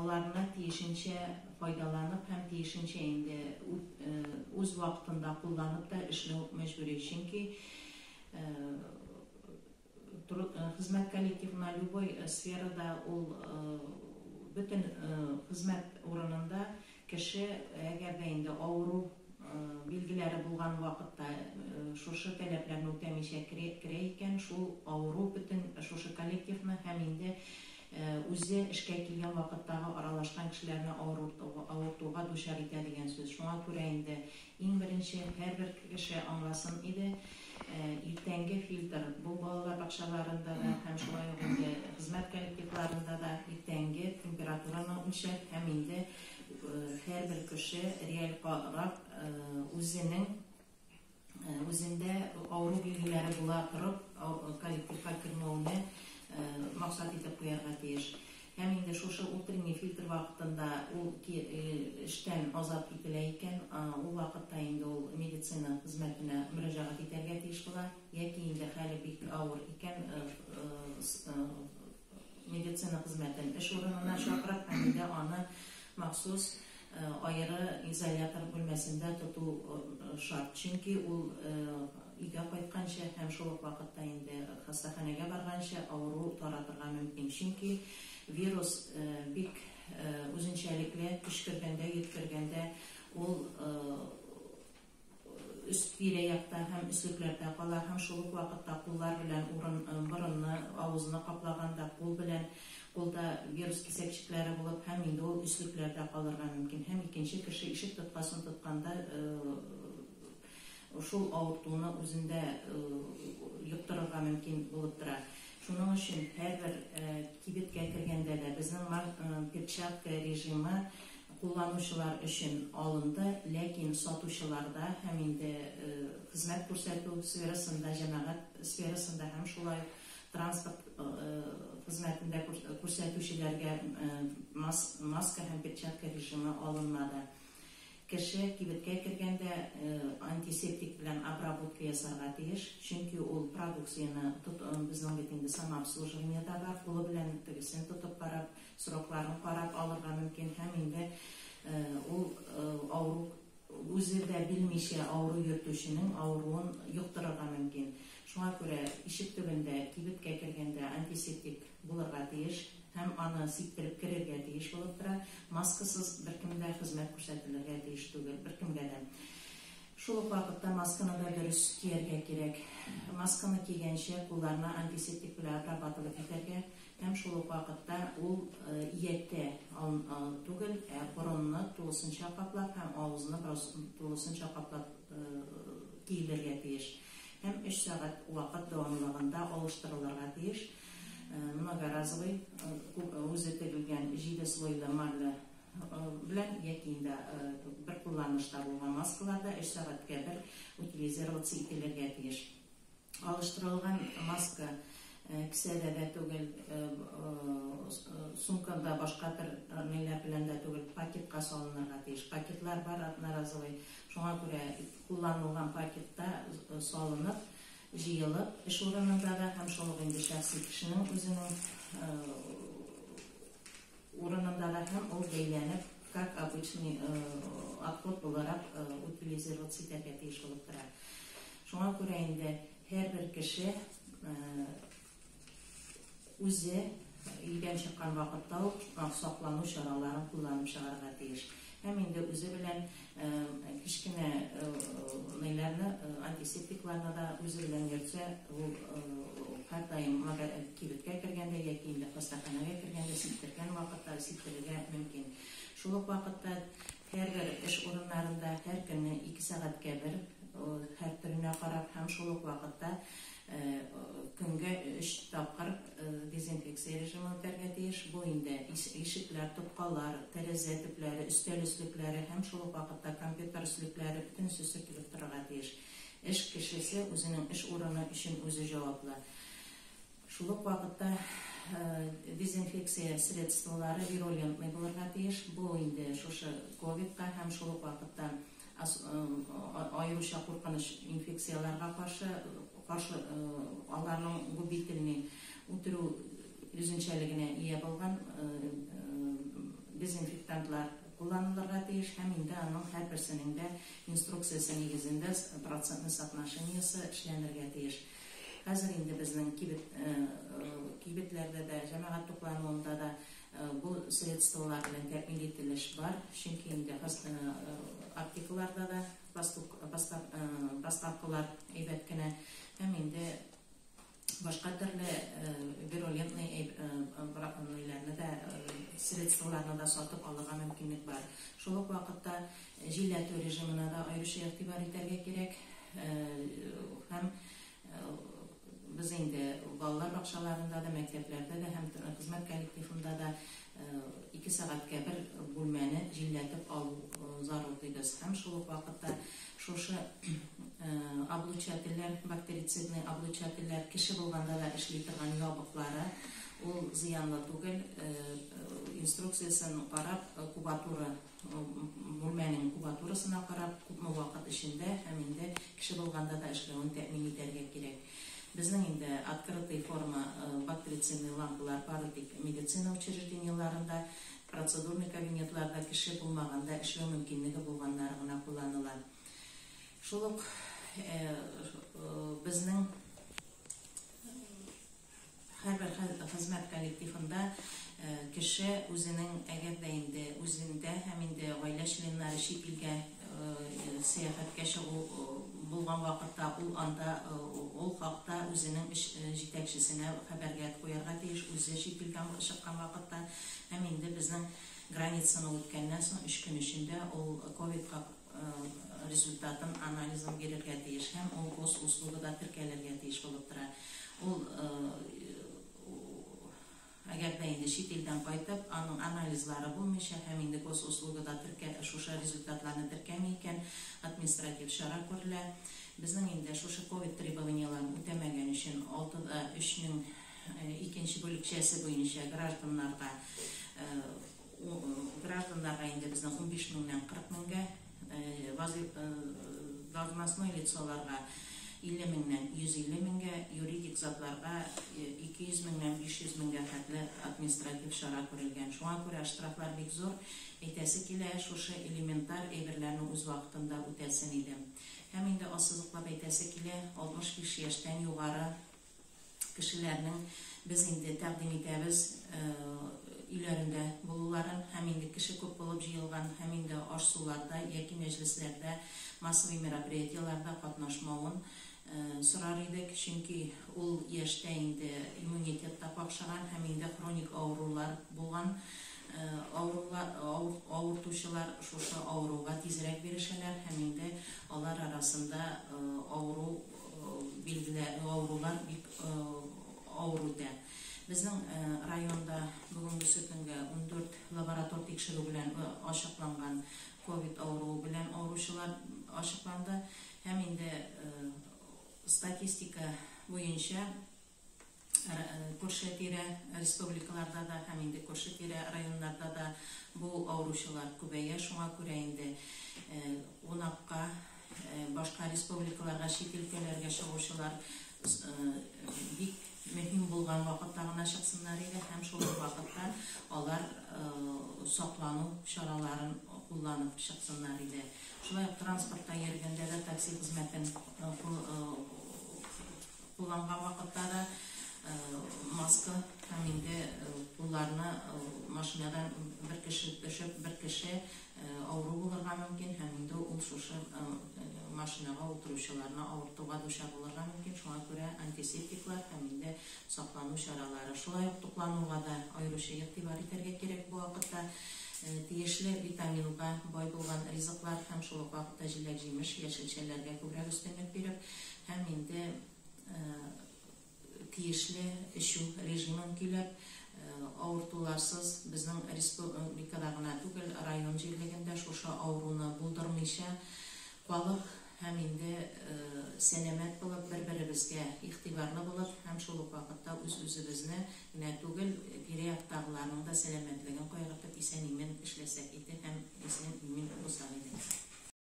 Аларны тиешенчә файдаланып һәм тиешенчә инде үз вакытында кулланып та эшләү мәҗбүри. Чөнки хезмәт коллективына любой сферада ул бөтен хезмәт урынында кеше, әгәр дә инде авыру билгеләре булган вакытта шушы таләпләрне үтәмичә керә икән, шул авыру бөтен шушы коллективны һәм инде үзе эшкә килгән вакыттагы аралашкан кешеләрне авыртуга дучар итә дигән сүз. Шуңа күрә инде иң беренче һәрбер кеше аңласын иде, иртәнге фильтр бу балалар бакчаларында да һәм шулай ук инде хезмәт коллективларында да иртәнге температураны үлчәп һәм инде һәрбер кеше реаль карап үзенең үзендә авыру билгеләре була торып коллективка кермәүне максат итеп куярга тиеш. Һәм инде шушы утренний фильтр вакытында ул эштән азат ителә икән, ул вакытта инде ул медицина хезмәтенә мөрәҗәгать итәргә тиеш була, яки инде хәле бик авыр икән, медицина хезмәтен эш урынына чакырып һәм инде аны махсус аеры изолятор бүлмәсендә тоту шарт. Чөнки ул өйгә кайтканчы һәм шул ук вакытта инде хастаханәгә барганчы авыру таратырга мөмкин. Чөнки вирус бик үзенчәлекле, төчкергәндә, йөткергәндә ул өс тирә-якта һәм өслекләрдә кала һәм шул ук вакытта куллар белән урын, борынны, авызны каплаганда кул белән кулда вирус кисәкчекләре булып һәм инде ул өслекләрдә калырга мөмкин. Һәм икенче кеше ишек тоткасын тотканда шул авыртуны үзендә йоктырырга мөмкин булып тора. Шуның өчен һәрбер кибеткә кергәндә дә безнең перчатка режимы кулланучылар өчен алынды, ләкин сатучыларда һәм инде хезмәт күрсәтү сферасында, җәмәгать сферасында һәм шулай ук транспорт хезмәтендә күрсәтүчеләргә маска һәм перчатка режимы алынмады. Кеше кибеткә кергәндә антисептик белән обработка ясарга тиеш, чөнки ул продукцияне безнең бит инде самообслуживание да бар, кулы белән тегесен тотып карап, срокларын карап алырга мөмкин һәм инде ул авыру үзе дә белмичә авыру йөртүченең авыруын йоктырырга мөмкин. Шуңа күрә ишек төбендә кибеткә кергәндә антисептик булырга тиеш һәм аны сиптереп керергә тиеш булып тора. Маскасыз беркемгә хезмәт күрсәтелергә тиеш түгел, беркемгә дә. Шул ук вакытта масканы да дөрес кияргә кирәк. Масканы кигәнче кулларны антисептик белән обрабатывать итәргә һәм шул ук вакытта ул ияктә түгел, ә борынны тулысынча каплап һәм авызны тулысынча каплап киелергә тиеш. Һәм 3 сәгать вакыт дәвамлыгында алыштырылырга тиеш. Многоразовый үзе тегелгән 7 слойлы марля белән яки инде бер кулланышта булган маскаларда 3 сәгатькә бер утилизироваться ителергә тиеш. Алыштырылган маска кесәдә дә түгел, сумкада башка төр ниләр белән дә түгел, пакетка салынырга тиеш. Пакетлар бар одноразовый, шуңа күрә кулланылган пакетта салынып, җыелып эш урынында да һәм шул ук инде шәхси кешенең үзенең урынында да һәм ул бәйләнеп, как обычный отход буларак утилизироваться итәргә тиеш булып тора. Шуңа күрә инде һәрбер кеше үзе өйдән чыккан вакытта ук саклану чараларын кулланып чыгарга тиеш. Һәм инде үзе белән кечкенә ниләрне, антисептикларны да үзе белән йөртсә, ул һәрдаим кибеткә кергәндә яки инде хастаханәгә кергәндә сиптергән вакытта сиптерергә мөмкин. Шул ук вакытта һәрбер эш урыннарында һәр көнне 2 сәгатькә бер һәр төренә карап һәм шул ук вакытта көнгә 3 тапкыр дезинфекция режимы үтәргә тиеш. Бу инде ишекләр, тоткалар, тәрәзә төпләре, өстәл өслекләре һәм шул ук вакытта компьютер өслекләре бөтенесе сөртелеп торырга тиеш. Эш кешесе үзенең эш урыны өчен үзе җаваплы. Шул ук вакытта дезинфекция средстволары вирулентный булырга тиеш. Бу инде шушы ковидка һәм шул ук вакытта аеруча куркыныч инфекцияларга каршы аларның губительный үтерү үзенчәлегенә ия булган дезинфектантлар кулланылырга тиеш һәм инде аның һәрберсенең дә инструкциясе нигезендә процентный соотношениесе эшләнергә тиеш. Хәзер инде безнең кибетләрдә дә, җәмәгать туклануында да бу средстволар белән тәэмин ителеш бар, чөнки инде аптекаларда да поставкалар әйбәт кенә һәм инде башка төрле вирулентный ниләрне дә, средстволарны да сатып алырга мөмкинлек бар. Шул ук вакытта җилләтү режимына да аеруча игътибар итәргә кирәк һәм без инде балалар бакчаларында да, мәктәпләрдә дә һәм хезмәт коллективында да 2 сәгатькә бер бүлмәне җилләтеп алу зарур дибез. Һәм шул ук вакытта шушы облучательләр, бактерицидный облучательләр кеше булганда да эшли торган ябыклары, ул зыянлы түгел, инструкциясен карап, кубатура, бүлмәнең кубатурасына карап, күпме вакыт эчендә һәм инде кеше булганда да эшләвен тәэмин итәргә кирәк. Безнең инде открытый форма бактерицидный лампалар бары тик медицина учреждениеларында, процедурный кабинетларда кеше булмаганда эшләү мөмкинлеге булганнары гына кулланыла. Шул ук безнең һәрбер хезмәт коллективында кеше үзенең, әгәр дә инде үзендә һәм инде гаилә членнары чит илгә сәяхәткә чыгу булган вакытта, ул анда ул хакта үзенең эш җитәкчесенә хәбәргә куярга тиеш, үзе чит илгә чыккан вакытта һәм инде безнең границаны үткәннән соң 3 көн эчендә ул ковидка результатын, анализын бирергә тиеш һәм ул госуслугада теркәлергә тиеш булып тора. Ул әгәр дә инде чит илдән кайтып, аның анализлары булмыйча һәм инде госуслугада шушы результатларны теркәми икән, административ чара күрелә. Безнең инде шушы ковид требованияларын үтәмәгән өчен 6-3-нең икенче бүлекчәсе буенча гражданнарга инде безнең 15 меңнән 40 меңгә, должностной лицоларга 50 меңнән 150 меңгә, юридик затларга 200 меңнән 500 меңгә хәтле административ чара күрелгән. Шуңа күрә штрафлар бик зур. Әйтәсе килә, шушы элементар әйберләрне үз вакытында үтәсен иде. Һәм инде ассызыклап әйтәсе килә, 65 яшьтән югары кешеләрнең без инде тәкъдим итәбез өйләрендә булуларын һәм инде кеше күп булып җыелган һәм инде аш-суларда яки мәҗлесләрдә, массовый мероприятиеларда катнашмавын сорар идек, чөнки ул яшьтә инде иммунитет та какшаган һәм инде хроник авырулар булган авырулар, авыртучылар шушы авыруга тизрәк бирешәләр һәм инде алар арасында авыру билгеләр, авырулар бик авыр үтә. Безнең районда бүгенге көнгә 14 лаборатор тикшерү белән ачыкланган ковид авыруы белән авыручылар ачыкланды һәм инде статистика буенча күрше-тирә республикаларда да һәм инде күрше-тирә районнарда да бу авыручылар күбәя. Шуңа күрә инде кунакка башка республикаларга, чит өлкәләргә чыгучылар бик мөһим булган вакытта гына чыксыннар иде һәм шул ук вакытта алар саклану чараларын кулланып чыксыннар иде. Шулай ук транспортта йөргәндә дә, такси хезмәтен кулланган вакытта да маска һәм инде кулларны, машинадан бер кеше төшеп, бер кеше авыру булырга мөмкин һәм инде ул шушы машинага утыручыларны авыртуга дучар булырга мөмкин. Шуңа күрә антисептиклар һәм инде саклану чаралары. Шулай ук туклануга да аеруча игътибар итәргә кирәк бу вакытта. Тиешле витаминга бай булган ризыклар һәм шул ук вакытта җиләк-җимеш, яшелчәләргә күбрәк өстенлек биреп һәм инде тиешле эчү режимын көйләп, авыртуларсыз безнең республикада гына түгел, район җирлегендә шушы авыруны булдырмыйча калып һәм инде сәламәт булып, бер-беребезгә игътибарлы булып һәм шул ук вакытта үз-үзебезне генә түгел, тирә-яктагыларның да сәламәтлеген кайгыртып, исән-имин эшләсәк иде һәм исән-имин булсак иде.